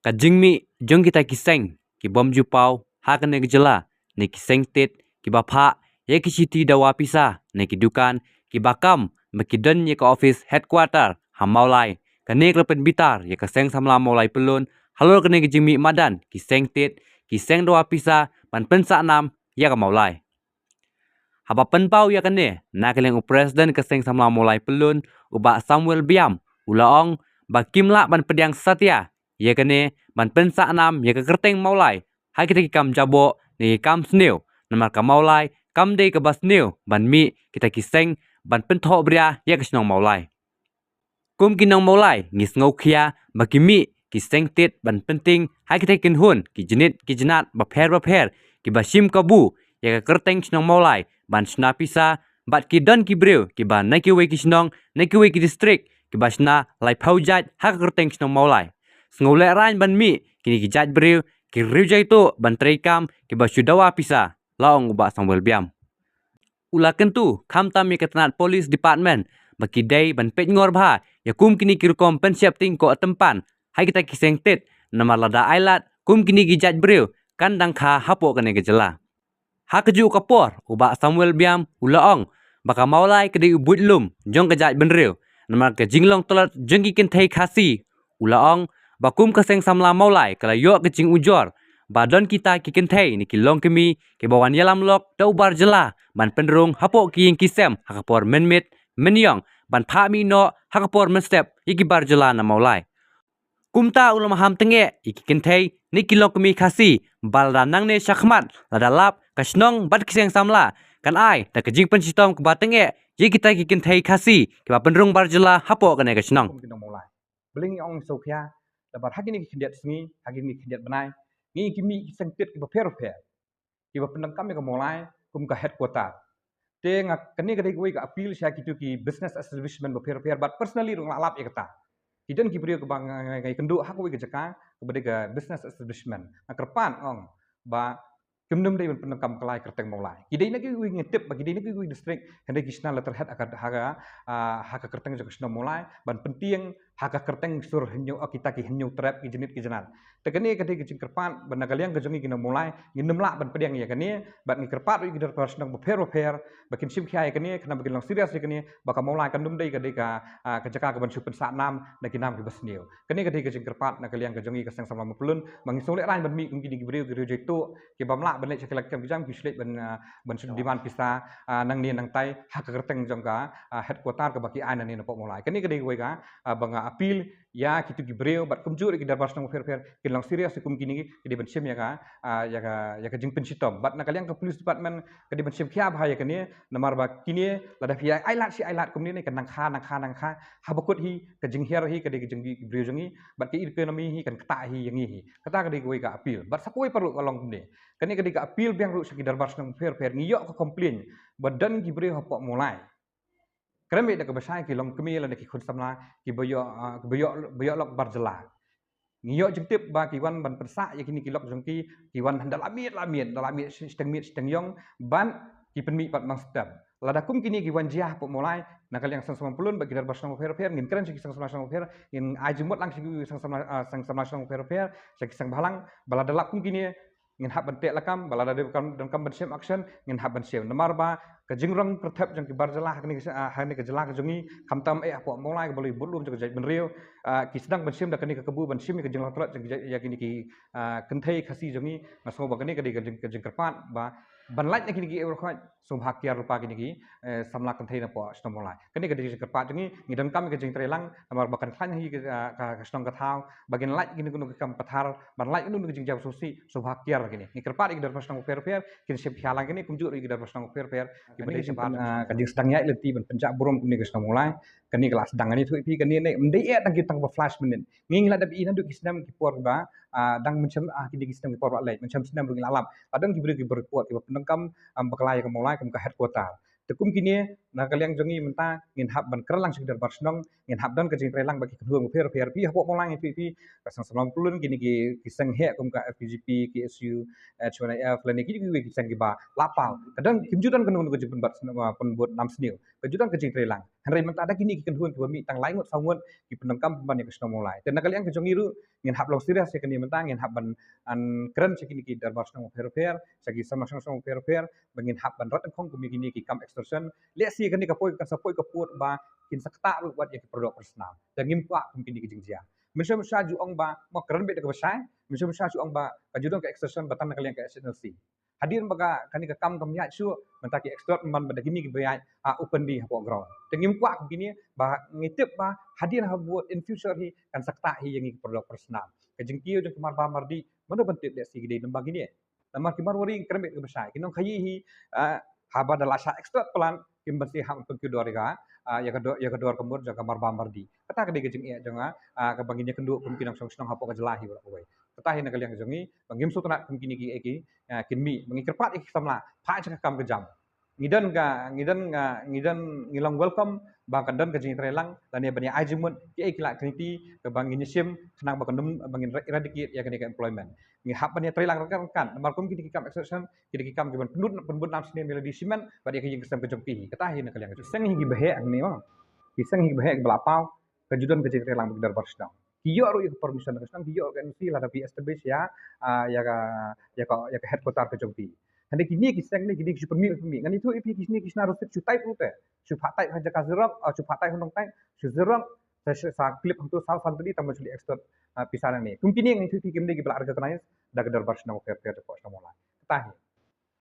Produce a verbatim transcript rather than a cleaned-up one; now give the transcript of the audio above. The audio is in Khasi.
Ka jingmih jong kita ki seng ki bym ju paw ha kane ka jylla, ne ki seng tit kiba phah ïa ki shithi dawa pisa, ne ki dukan kiba kam ba ki don ïa ka office headquarter ha Mawlai. Kane ka la pynbitar ïa ka Seng Samla Mawlai Pyllun halor kane ka jingmih madan ki seng tit, ki seng dawa pisa ban pynsah nam ïa ka Mawlai. Haba pynpaw ïa kane na ka liang u President ka Seng Samla Mawlai Pyllun, u Bah Samuel Biam, u la ong ba kim lah ban pdiang satia ïa kane ban pynsah nam ïa ka kyrteng Mawlai ha kita ki kam jaboh ne ki kam sniew, namar ka Mawlai kam dei kaba sniew ban mih kita ki seng ban pynthoh bria ïa ka shnong Mawlai. Kum ki nong Mawlai ngi sngewkhia ba ki mih ki seng tit ban pyntieng ha kita ki kynhun ki jnit ki jnat bapher bapher kiba shim kabu ïa ka kyrteng shnong Mawlai ban shna pisa, bad ki don ki briew kiba na kiwei ki shnong, na kiwei ki district kiba shna laiphew jait ha ka kyrteng shnong Mawlai. Sngewlehraiñ ban mih kine ki jait briew ki riewjaituh ban treikam kiba shu dawa pisa, la ong u Bah Samuel Biam. U la kyntu khamtam ïa ka tnat Police Department ba ki dei ban peit ngor bha ïa kum kine ki rukom pynsheptieng koh tympan ha kita ki seng tit, namar lada ai lad kum kine ki jait briew kan dang kha hapoh kane ka jylla. Ha kajuh ka por u Bah Samuel Biam u la ong ba ka Mawlai ka dei u buit lum jong ka jaitbynriew, namar ka jinglong tlot jong ki kynthei Khasi. U la ong ba kum ka Seng Samla Mawlai ka la ïoh ka jingujor ba don kita ki kynthei ne ki longkmie kiba wan ïalam lok da u bar jylla ban pynrung hapoh ki ïing ki sem ha ka por mynmiet mynïong ban phah mih noh ha ka por mynstep ïa ki bar jylla na Mawlai. Kumta u la maham tyngeh ïa ki kynthei ne ki longkmie Khasi ba lada nangne shakhmat lada lap ka shnong bad ki seng samla, kan ai da ka jingpynshitom kaba tyngeh ïa kita ki kynthei Khasi kiba pynrung bar jylla hapoh kane ka shnong. Kum ki nong Mawlai, balei ngi ong sngewkhia? Namar ha kine ki khyndiat sngi, ha kine ki khyndiat bnai, ngi ki mih ki seng tit kiba pher bapher kiba pyndonkam ïa ka Mawlai kum ka headquarter. Te nga, kane ka dei kawei ka appeal sha kitu ki business establishment bapher bapher, bad personally ruh nga la lap ïa kata. Ki don ki briew kiba nga, nga, nga ïakynduh ha kawei ka jaka kaba dei ka business establishment. Nga kyrpad ong ba kim nym dei ban pyndonkam kylla ïa ka kyrteng Mawlai. Ki dei na kiwei, nga tip ba ki dei na kiwei district, hynrei ki shna letterhead ha ka, ha ka, ah, ha ka kyrteng jong ka shnong Mawlai ban pyntieng ha ka kyrteng sur Hynñiewtrep, kita ki Hynñiewtrep, ki jnit ki jnat. Te kane ka dei ka jingkyrpad ba na ka liang ka jong ngi ki nong Mawlai ngin nym lah ban pdiang ïa kane, bad ngi kyrpad ruh ïa ki dorbar shnong bapher bapher ba kin shim khia ïa kane, khnang ba kin long serious ïa kane, ba ka Mawlai kan nym dei ka dei ka, ah, ka jaka kaban shu pynsah nam na ki nam kiba sniew. Kane ka dei ka jingkyrpad na ka liang ka jong ngi ka Seng Samla Mawlai Pyllun, ba ngi sngewlehraiñ ban mih kum kine ki briew ki riewjaituh, ki bym lah ban leit sha ki lad kem ki jam, ki shu leit ban, ah, ban shu demand pisa, ah, nangne nangtai ha ka kyrteng jong ka, ah, headquarter kaba ki ai nangne napoh Mawlai. Kane ka dei kawei ka, ah, ba nga appeal ïa kitu ki briew bad kumjuh ruh ki dorbar shnong bapher bapher kin long serious kum kine ki dei ban shim ïa ka, ah, ïa ka, ïa ka jingpynshitom. Bad na ka liang ka police department ka dei ban shim khia bha ïa kane, namar ba kine lada phi ai lad shi ai lad kumne ne kan nang kha, nang kha, nang kha, haba kut hi ka jinghiar hi ka dei ka jong ki briew jong ngi, bad ka economy hi kan ktah hi ïa ngi hi. Kata ka dei kawei ka appeal. Bad sa kawei pat ruh ka long kumne. Kane ka dei ka appeal biang ruh sha ki dorbar shnong bapher bapher, ngi ïoh ka complain ba don ki briew hapoh Mawlai, kren beit da kaba shai, ki longkmie lane ki khun samla kiba ïoh, ah, kiba ïoh, ba ïoh lok bar jylla. Ngi ïoh jingtip ba ki wan ban pynsah ïa kine ki lok jong ki, ki wan da la miet la miet, da la miet shiteng miet shiteng ïong, bad ki pynmih pat mynstep. Lada kum kine ki wan jia hapoh Mawlai, na ka liang Seng Samla Mawlai Pyllun bad ki dorbar shnong bapher bapher, ngin kren sha ki seng samla shnong bapher, ngin ai jingmut lang sha ki seng samla, ah, seng samla shnong bapher bapher, sha ki seng bhalang, ba lada lap kum kine ngin hap ban teh lakam, ba lada dei kam, donkam ban shim action ngin hap ban shim. Namar ba ka jingrong kyrthep jong ki bar jylla ha kane ka, ah, ha kane ka jylla ka jong ngi, khamtam eh hapoh Mawlai kaba la buit lum jong ka jaitbynriew, ah, ki sdang ban shim da kane ka kabu ban shim ïa ka jinglong tlot jong ki jait, ïa kine ki, ah, kynthei Khasi jong ngi. Nga sngew ba kane ka dei ka jing, ka jingkyrpad ba ban lait na kine ki ïew rkhot, sngewbha kiar lypa kine ki, eh, samla kynthei napoh shnong Mawlai. Kane ka dei ka jingkyrpad jong ngi, ngi donkam ïa ka jingtrei lang, namar ba kan khlaiñ hi ka, ka, ka shnong ka thaw, ba ngin lait kine kine ki kam pathar, ban lait kine kine ki jingjia sngewsih, sngewbha kiar kine. Ngi kyrpad ïa ki dorbar shnong bapher bapher, kin shim khia lang kine, kumjuh ruh ïa ki dorbar shnong bapher bapher, kiba dei shabar, ah, ka jingsdang ïaid lynti ban pynjah burom kine ki shnong Mawlai. Kane ka la sdang kane, thuh ïa phi, kane ne ym dei eh tang ki tang ba flash minute. Ngi ngi la dep ïohi naduh ki snem ki por ba, ah, dang mynshem, ah, kine ki snem ki por ba leit, mynshem snem ruh ngi la lap. La don ki briew kiba report kiba pyndonkam, um, bakla ïa ka Mawlai kum ka headquarter. Te kum kine, na ka liang jong ngi mynta ngin hap ban kren lang sha ki dorbar shnong, ngin hap don ka jingtrei lang bad ki kynhun bapher bapher, phi hapoh Mawlai ngi phi, phi ka Seng Samla Mawlai Pyllun, kine ki, ki seng heh kum ka F K J P, K S U, eh, H Y N I F, lane kine kiwei ki seng kiba la paw. Ka don, kim ju don kano kano ka jingpynbud, ah, pynbud nam sniew. ka ju don ka jingtrei lang. Hynrei mynta da kine ki kynhun kiba mih tang lai ngut saw ngut ki pyndonkam pynban ïa ka shnong Mawlai. Te na ka liang ka jong ngi ruh ngin hap long serious ïa kane mynta, ngin hap ban kren sha kine ki dorbar shnong bapher bapher, sha ki samla shnong shnong bapher bapher, ba ngin hap ban rot nyngkong kum ïa kine ki kam extortion. Lehse kane ka poi kan sa poi ka pud ba kin sa ktah ruh wat ïa ki prodok personal. Te ngim kwah kum kine ki jingjia. Mynshem sha ju ong ba mo kren beit da kaba shai, mynshem sha ju ong ba ka ju don ka extortion ba tang na ka liang ka H N L C. Hadien ba ka kane ka kam kam ïaid shuh, mynta ki extort man ba da kine kiba ïaid ha open di hapoh ground. Te ngim kwah kum kine ba ngi tip ba hadien ha bud in future hi kan sa ktah hi ïa ngi ki prodok personal. Ka jingkiew jong ki marba mardi mano ban tip lehse ki dei namar kine. Namar ki marwari kren beit kaba shai ki nongkhaïi hi, haba da la shah extort plant kim ban shu hap pynkiew dor ïa ka, ïa ka dor, ïa ka dor ka mut jong ka marba mardi. Kata ka dei ka jingeh jong nga kaba ngin ïakynduh kum ki nongshong shnong hapoh ka jylla hi baroh kawei. Kata hi na ka liang jong ngi ba ngim sngewtynnat kum kine kiei ki kin mih, ba ngi kyrpad ïa ki samla phah sha ka kam ka jam. Ngi don ka, ngi don ka, ngi don, ngi long welcome ba kan don ka jingïatreilang lane ban ïa ai jingmut kiei ki lad ki lynti kaba ngin ïashim khnang ba kan nym, ba ngin eradicate ïa kane ka employment. Ngi hap ban ïatreilang ryngkat ryngkat namar kum kine ki kam extortion ki dei ki kam kiban pynbun, pynbun nam snem ïa lade shimet bad ïa ka ïing ka sem ka jong ki hi. Kata hi na ka liang jong ngi. Ki seng hi kiba heh hangne mo, ki seng hi kiba heh kiba la paw, ka ju don ka jingïatreilang bad ki dorbar shnong. Ki ïoh ruh ïa ka permission ka shnong, ki ïoh ruh ka N O C lada phi establish ïa, ïa ka, ïa ka, ïa ka headquarter ka jong phi. Hynrei kine ki seng ne kine ki shu pynmih pynmih. Ngan ïathuh ïa phi, kine ki shna receipt shu type ruh te, shu phah type ha jaka xerox, shu phah type ha nongtype, shu xerox, sa, sa clip hangto, sa, sa tylli tang ban shu leit extort pisa nangne. Kum kine ngan ïathuh ïa phi kim dei kiba la recognize da ka dorbar shnong bapher bapher hapoh shnong Mawlai. Kata hi.